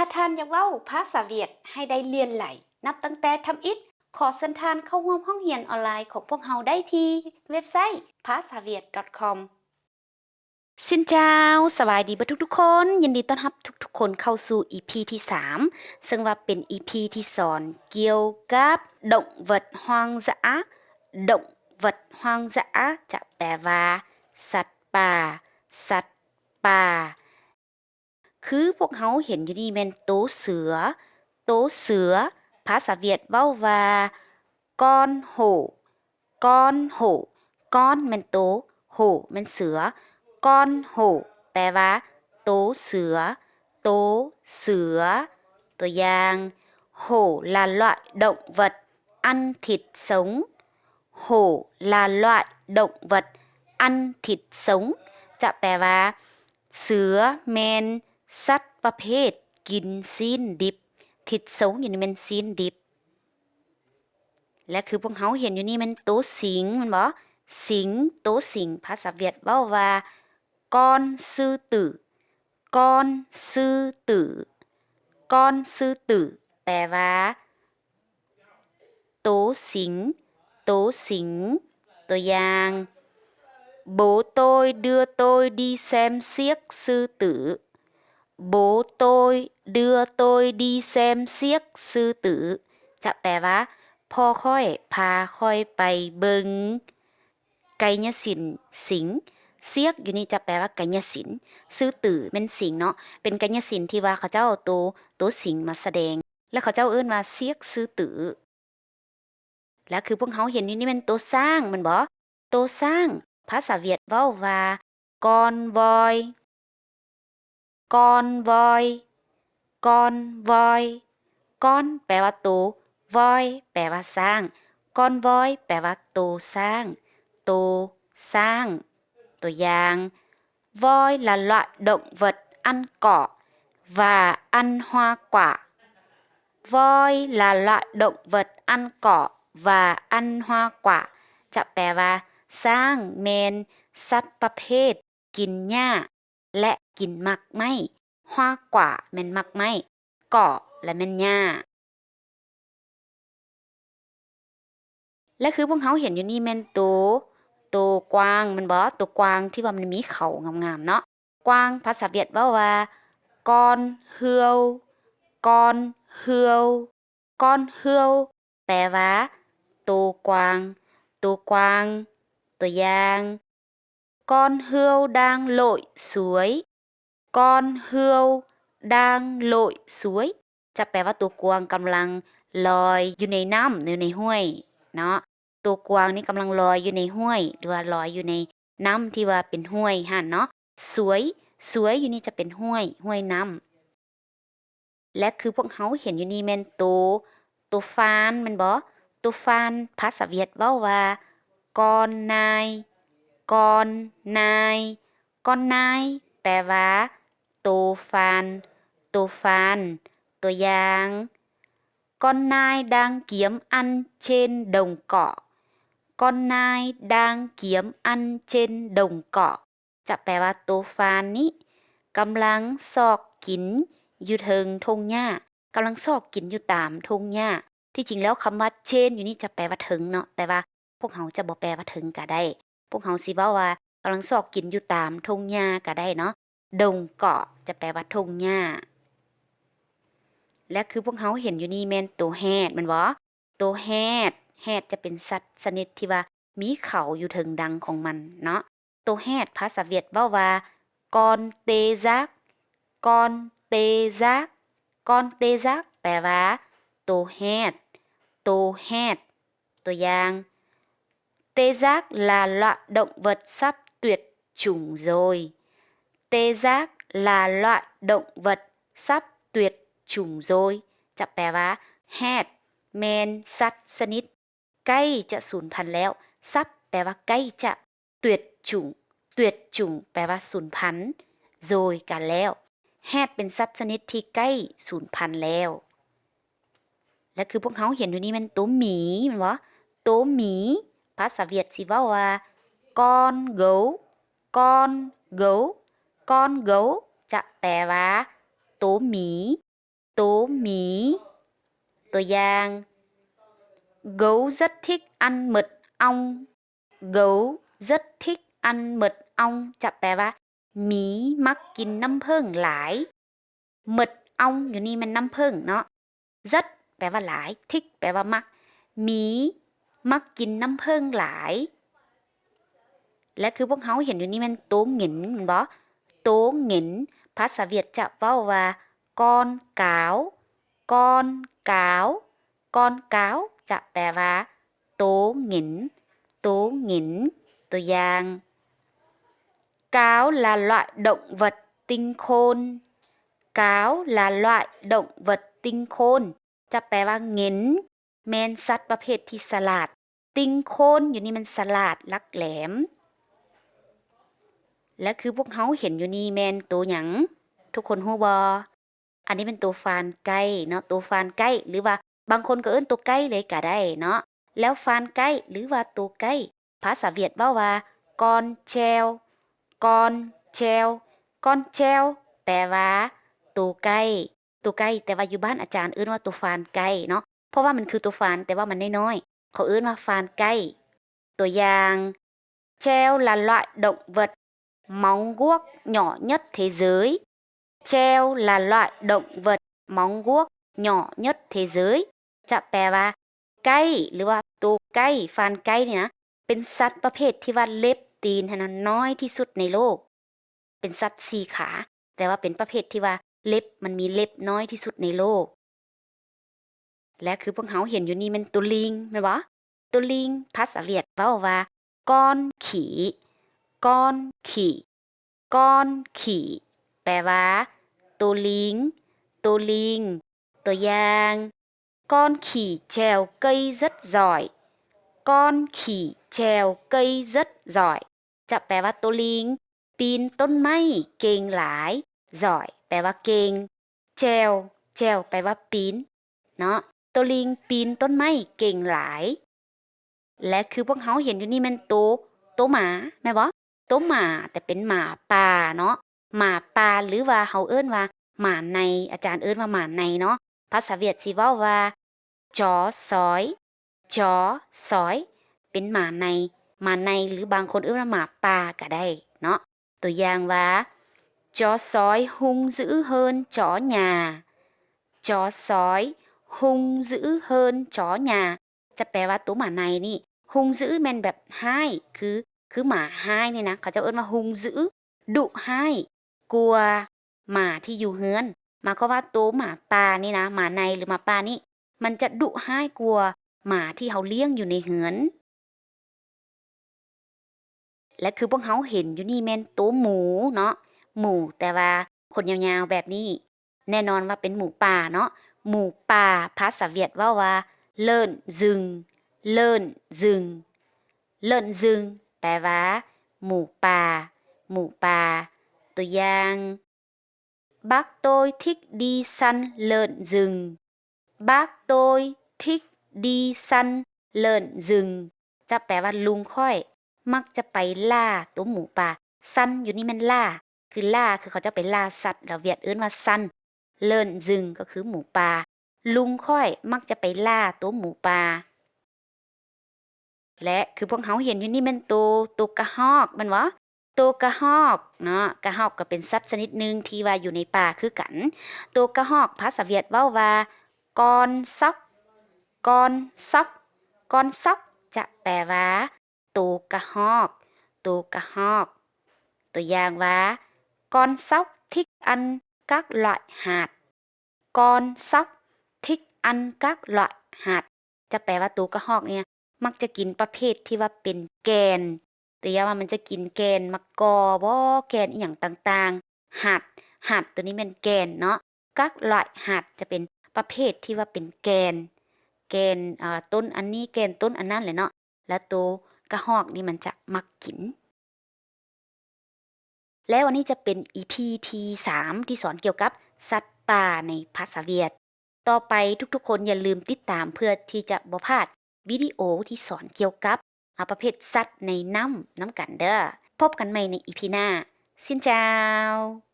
ຖ້າທ່ານຢາກເວົ້າພາສາຫວຽດໃຫ້ໄດ້ຫຼຽນຫຼາຍ ນັບຕັ້ງແຕ່ທຳອິດ, ຂໍເຊີນທ່ານເຂົ້າຮ່ວມຫ້ອງຮຽນອອນລາຍຂອງພວກເຮົາໄດ້ທີ່ເວັບໄຊ ພາສາຫວຽດ .com. ຊິນເຈົ້າ, ສະບາຍດີເບິດທຸກໆຄົນ, ຍິນດີຕ້ອນຮັບທຸກໆຄົນເຂົ້າສູ່ ອີພີ ທີສາມ ເຊິ່ງວ່າເປັນ ອີພີ ທີ່ສອນກ່ຽວກັບ động vật hoang dã. Động vật hoang dã ຈະແປວ່າ ສັດປ່າ, ສັດປ່າ. ຄືພວກເຮົາເຫັນຢູ່ນີ້ແມ່ນໂຕເສືອ, ໂຕເສືອ ພາສາຫວຽດເວົ້າວ່າ con hổ, con hổ, con ແມ່ນໂຕ, hổ ແມ່ນເສືອ, con hổ ແປວ່າໂຕເສືອ, ໂຕເສືອ. ຕົວຢ່າງ, hổ là loại động vật ăn thịt sống. Hổ là loại động vật ăn thịt sống ຈະແປວ່າ ເສືອແມ່ນສັດປະເພດກິນຊີ້ນດິບ, thịt sống ຢູ່ນີ້ແມ່ນຊີ້ນດິບ. ແລະ ຄືພວກເຮົາເຫັນຢູ່ນີ້ແມ່ນໂຕສິງ ແມ່ນບໍ່? ສິງ, ໂຕສິງ ພາສາຫວຽດເວົ້າວ່າ con sư tử, con sư tử, con sư tử ແປວ່າ ໂຕສິງ, ໂຕສິງ. ຕົວຢ່າງ, Bố tôi đưa tôi đi xem xiếc sư tử. Bố tôi đưa tôi đi xem xiếc sư tử ຈະແປວ່າ ພໍ່ຂ້ອຍພາຂ້ອຍໄປເບິ່ງໄກຍະສິນສິງ. Xiếc ຢູ່ນີ້ຈະແປວ່າໄກຍະສິນ, sư tử ແມ່ນສິງເນາະ, ເປັນໄກຍະສິນທີ່ວ່າເຂົາເຈົ້າເອົາໂຕ, ໂຕສິງມາສະແດງ ແລະ ເຂົາເຈົ້າເອີ້ນວ່າ xiếc sư tử. ແລະ ຄືພວກເຮົາເຫັນຢູ່ນີ້ແມ່ນໂຕຊ້າງ ແມ່ນບໍ່? ໂຕຊ້າງ ພາສາຫວຽດເວົ້າວ່າ con voi, con voi, con voi. Con ແປວ່າໂຕ, voi ແປວ່າຊ້າງ, con voi ແປວ່າໂຕຊ້າງ, ໂຕຊ້າງ. ຕົວຢ່າງ, Voi là loại động vật ăn cỏ và ăn hoa quả. Voi là loại động vật ăn cỏ và ăn hoa quả ຈະແປວ່າ ຊ້າງແມ່ນສັດປະເພດກິນຫຍ້າ ແລະ ກິນໝາກໄມ້, hoa quả ແມ່ນໝາກໄມ້, cỏ ລະແມ່ນຫຍ້າ. ແລະ ຄືພວກເຮົາເຫັນຢູ່ນີ້ແມ່ນໂຕ, ໂຕກວາງ ແມ່ນບໍ່? ໂຕກວາງທີ່ວ່າມັນມີເຂົາງາມໆເນາະ. ກວາງ ພາສາຫວຽດເວົ້າວ່າ con hươu, con hươu, con hươu ແປວ່າ ໂຕກວາງ, ໂຕກວາງ. ຕົວຢ່າງ, Con hươu đang lội suối. Con hươu đang lội suối ຈະແປວ່າໂຕກວາງກຳລັງລອຍຢູ່ໃນນ້ຳ ຫຼື ໃນຫ້ວຍເນາະ. ໂຕກວາງນີ້ກຳລັງລອຍຢູ່ໃນຫ້ວຍ ຫຼືວ່າລອຍຢູ່ໃນນ້ຳທີ່ວ່າເປັນຫ້ວຍຫັ້ນເນາະ. Suối, suối ຢູ່ນີ້ຈະເປັນຫ້ວຍ, ຫ້ວຍນ້ຳ. ແລະ ຄືພວກເຮົາເຫັນຢູ່ນີ້ແມ່ນໂຕ, ໂຕຟານ ແມ່ນບໍ່? ໂຕຟານ ພາສາຫວຽດເວົ້າວ່າ con nai, con nai, con nai ແປວ່າ ໂຕຟານ, ໂຕຟານ. ຕົວຢ່າງ, Con nai đang kiếm ăn trên đồng cỏ. Con nai đang kiếm ăn trên đồng cỏ. ຈະແປວ່າໂຕຟານນີ້ກຳລັງຊອກກິນຢູ່ເທິງທົ່ງຫຍ້າ, ກຳລັງຊອກກິນຢູ່ຕາມທົ່ງຫຍ້າ. ທີ່ຈິງແລ້ວຄຳວ່າ trên ຢູ່ນີ້ຈະແປວ່າເທິງເນາະ, ແຕ່ວ່າພວກເຮົາຈະບໍ່ແປວ່າເທິງກະໄດ້. ພວກເຮົາຊິເວົ້າວ່າກຳລັງຊອກກິນຢູ່ຕາມທົ່ງຫຍ້າກະໄດ້ເນາະ. Đồng cỏ ຈະແປວ່າທົ່ງຫຍ້າ. ແລະ ຄືພວກເຮົາເຫັນຢູ່ນີ້ແມ່ນໂຕແຮດ ແມ່ນບໍ່? ໂຕແຮດ, ແຮດຈະເປັນສັດຊະນິດທີ່ວ່າມີເຂົາຢູ່ເທິງດັງຂອງມັນເນາະ. ໂຕແຮດ ພາສາຫວຽດເວົ້າວ່າ con tê giác, con tê giác, con tê giác ແປວ່າ ໂຕແຮດ, ໂຕແຮດ. ຕົວຢ່າງ, Tê giác là loại động vật sắp tuyệt chủng rồi. Tê giác là loại động vật sắp tuyệt chủng rồi. ຈະແປວ່າ ແຮດ ແມ່ນສັດຊະນິດໃກ້ຈະສູນພັນແລ້ວ. Sắp ແປວ່າໃກ້ຈະ, tuyệt chủng, tuyệt chủng ແປວ່າສູນພັນ, rồi ກະແລ້ວ. ແຮດເປັນສັດຊະນິດທີ່ໃກ້ສູນພັນແລ້ວ. ແລະ ຄືພວກເຮົາເຫັນຢູ່ນີ້ແມ່ນໂຕໝີ ແມ່ນບໍ່? ໂຕໝີ ພາສາຫວຽດຊິເວົ້າວ່າ con gấu, con gấu, con gấu ຈະແປວ່າ ໂຕໝີ. ໂຕໝີ. ຕົວຢ່າງ Gấu rất thích ăn mật ong. Gấu rất thích ăn mật ong ຈະແປວ່າ ໝີມັກກິນນ້ຳເຜິ້ງຫຼາຍ. Mật ong ຢູ່ນີ້ແມ່ນນ້ຳເຜິ້ງເນາະ. Rất ແປວ່າຫຼາຍ, thích ແປວ່າມັກ. ໝີມັກກິນນ້ຳເຜິ້ງຫຼາຍ. ແລະ ຄືພວກເຮົາເຫັນຢູ່ນີ້ແມ່ນ Tô Nghiện ແມ່ນບໍ່? Tô Nghiện ພາສາຫວຽດຈະເວົ້າວ່າ Con cáo, con cáo, con cáo ຈະແປວ່າ Tô Nghiện, Tô Nghiện. ຕົວຢ່າງ Cáo là loại động vật tinh khôn. Cáo là loại động vật tinh khôn ຈະແປວ່າ Nghiện ແມ່ນສັດປະເພດທີ່ສະຫຼາດ. Tinh khôn ຢູ່ນີ້ແມ່ນສະຫຼາດ, ຫຼັກແຫຼມ. ແລະ ຄືພວກເຮົາເຫັນຢູ່ນີ້ແມ່ນໂຕຫຍັງ? ທຸກຄົນຮູ້ບໍ່? ອັນນີ້ເປັນໂຕຟານໄກ່ເນາະ, ໂຕຟານໄກ່ ຫຼືວ່າບາງຄົນກໍເອີ້ນໂຕໄກ່ເລີຍກໍໄດ້ເນາະ. ແລ້ວຟານໄກ່ ຫຼືວ່າໂຕໄກ່ ພາສາຫວຽດເວົ້າວ່າ con treo, con treo, con treo ແປວ່າໂຕໄກ່, ໂຕໄກ່, ແຕ່ວ່າຢູ່ບ້ານອາຈານເອີ້ນວ່າໂຕຟານໄກ່ເນາະ, ເພາະວ່າມັນຄືໂຕຟານ ແຕ່ວ່າມັນນ້ອຍໆ, ເຂົາເອີ້ນວ່າຟານໄກ່. ຕົວຢ່າງ Treo là loại động vật móng guốc nhỏ nhất thế giới. Treo là loại động vật móng guốc nhỏ nhất thế giới ຈະແປວ່າ ໄກ່ ຫຼືວ່າໂຕໄກ່, ຟານໄກ່ນີ້ນະ ເປັນສັດປະເພດທີ່ວ່າເລັບຕີນຫັ້ນນະນ້ອຍທີ່ສຸດໃນໂລກ. ເປັນສັດສີ່ຂາ, ແຕ່ວ່າເປັນປະເພດທີ່ວ່າເລັບ, ມັນມີເລັບນ້ອຍທີ່ສຸດໃນໂລກ. ແລະ ຄືພວກເຮົາເຫັນຢູ່ນີ້ແມ່ນໂຕລີງ ແມ່ນບໍ່? ໂຕລີງ ພາສາຫວຽດເວົ້າວ່າ con khỉ, con khỉ, con khỉ ແປວ່າ ໂຕລີງ, ໂຕລີງ. ຕົວຢ່າງ Con khỉ trèo cây rất giỏi. Con khỉ trèo cây rất giỏi. ຈະແປວ່າ ໂຕລີງປີນຕົ້ນໄມ້ເກັ່ງຫຼາຍ. Giỏi ແປວ່າເກັ່ງ. Trèo, trèo ແປວ່າປີນເນາະ. ໂຕລີງປີນຕົ້ນໄມ້ເກັ່ງຫຼາຍ. ແລະ ຄືພວກເຮົາເຫັນຢູ່ນີ້ແມ່ນໂຕ, ໂຕໝາ ແມ່ນບໍ່? ໂຕໝາ ແຕ່ເປັນໝາປ່າເນາະ, ໝາປ່າ ຫຼືວ່າເຮົາເອີ້ນວ່າໝາໄນ, ອາຈານເອີ້ນວ່າໝາໄນເນາະ. ພາສາຫວຽດຊິເວົ້າວ່າ chó sói, chó sói ເປັນໝາໄນ, ໝາໄນ ຫຼືບາງຄົນເອີ້ນວ່າໝາປ່າກໍໄດ້ເນາະ. ຕົວຢ່າງວ່າ Chó sói hung dữ hơn chó nhà. Chó sói hung dữ hơn chó nhà. ຈະແປວ່າໂຕໝາໄນນີ້ hung dữ ແມ່ນແບບຮ້າຍ ຄື ຄືໝາຮ້າຍນີ້ນະ ເຂົາເຈົ້າເອີ້ນວ່າ hung dữ ດຸຮ້າຍກວ່າໝາທີ່ຢູ່ເຮືອນ. ໝາຍຄວາມວ່າໂຕໝາປ່ານີ້ນະ ໝາໄນ ຫຼືໝາປ່ານີ້ ມັນຈະດຸຮ້າຍກວ່າໝາທີ່ເຮົາລ້ຽງຢູ່ໃນເຮືອນ. ແລະ ຄືພວກເຮົາເຫັນຢູ່ນີ້ແມ່ນໂຕໝູເນາະ, ໝູ ແຕ່ວ່າຂົນຍາວໆແບບນີ້ ແນ່ນອນວ່າເປັນໝູປ່າເນາະ. ໝູປ່າ ພາສາຫວຽດເວົ້າວ່າ lợn rừng, lợn rừng, lợn rừng ແປວ່າ ໝູປ່າ, ໝູປ່າ. ຕົວຢ່າງ Bác tôi thích đi săn lợn rừng. Bác tôi thích đi săn lợn rừng. ຈະແປວ່າ ລຸງຂ້ອຍມັກຈະໄປລ່າໂຕໝູປ່າ. Săn ຢູ່ນີ້ແມ່ນລ່າ, ຄືລ່າ ຄືເຂົາເຈົ້າໄປລ່າສັດ, ລາວຫວຽດເອີ້ນວ່າ săn. Lợn rừng ກໍຄືໝູປ່າ. ລຸງຂ້ອຍມັກຈະໄປລ່າໂຕໝູປ່າ. ແລະ ຄືພວກເຮົາເຫັນຢູ່ນີ້ແມ່ນໂຕ, ໂຕກະຮອກ ແມ່ນບໍ່? ໂຕກະຮອກເນາະ, ກະຮອກກໍເປັນສັດຊະນິດໜຶ່ງທີ່ວ່າຢູ່ໃນປ່າຄືກັນ. ໂຕກະຮອກ ພາສາຫວຽດເວົ້າວ່າ con sóc, con sóc, con sóc ຈະແປວ່າ ໂຕກະຮອກ, ໂຕກະຮອກ. ຕົວຢ່າງວ່າ Con sóc thích ăn các loại hạt. Con sóc thích ăn các loại hạt. ຈະແປວ່າໂຕກະຮອກນີ້ມັກຈະກິນປະເພດທີ່ວ່າເປັນແກ່ນ. ຕົວຢ່າງວ່າມັນຈະກິນແກ່ນໝາກກໍບໍ, ແກ່ນອີ່ຫຍັງຕ່າງໆ. Hạt, hạt ຕົວນີ້ແມ່ນແກ່ນເນາະ. Các loại hạt ຈະເປັນປະເພດທີ່ວ່າເປັນແກ່ນ, ແກ່ນ, ເອີ, ຕົ້ນອັນນີ້ ແກ່ນຕົ້ນອັນນັ້ນແຫຼະເນາະ. ແລະ ໂຕກະຮອກນີ້ມັນຈະມັກກິນ. ແລ້ວອັນນີ້ຈະເປັນ ອີ ພີ ທີສາມ ທີ່ສອນກ່ຽວກັບສັດປ່າໃນພາສາຫວຽດ. ຕໍ່ໄປທຸກໆຄົນຢ່າລືມຕິດຕາມເພື່ອທີ່ຈະບໍ່ພາດວິດີໂອທີ່ສອນກ່ຽວກັບ ອາ ປະເພດສັດໃນນ້ຳນຳກັນເດີ້. ພົບກັນໃໝ່ໃນ ອີ ພີ ໜ້າ. Xin chào.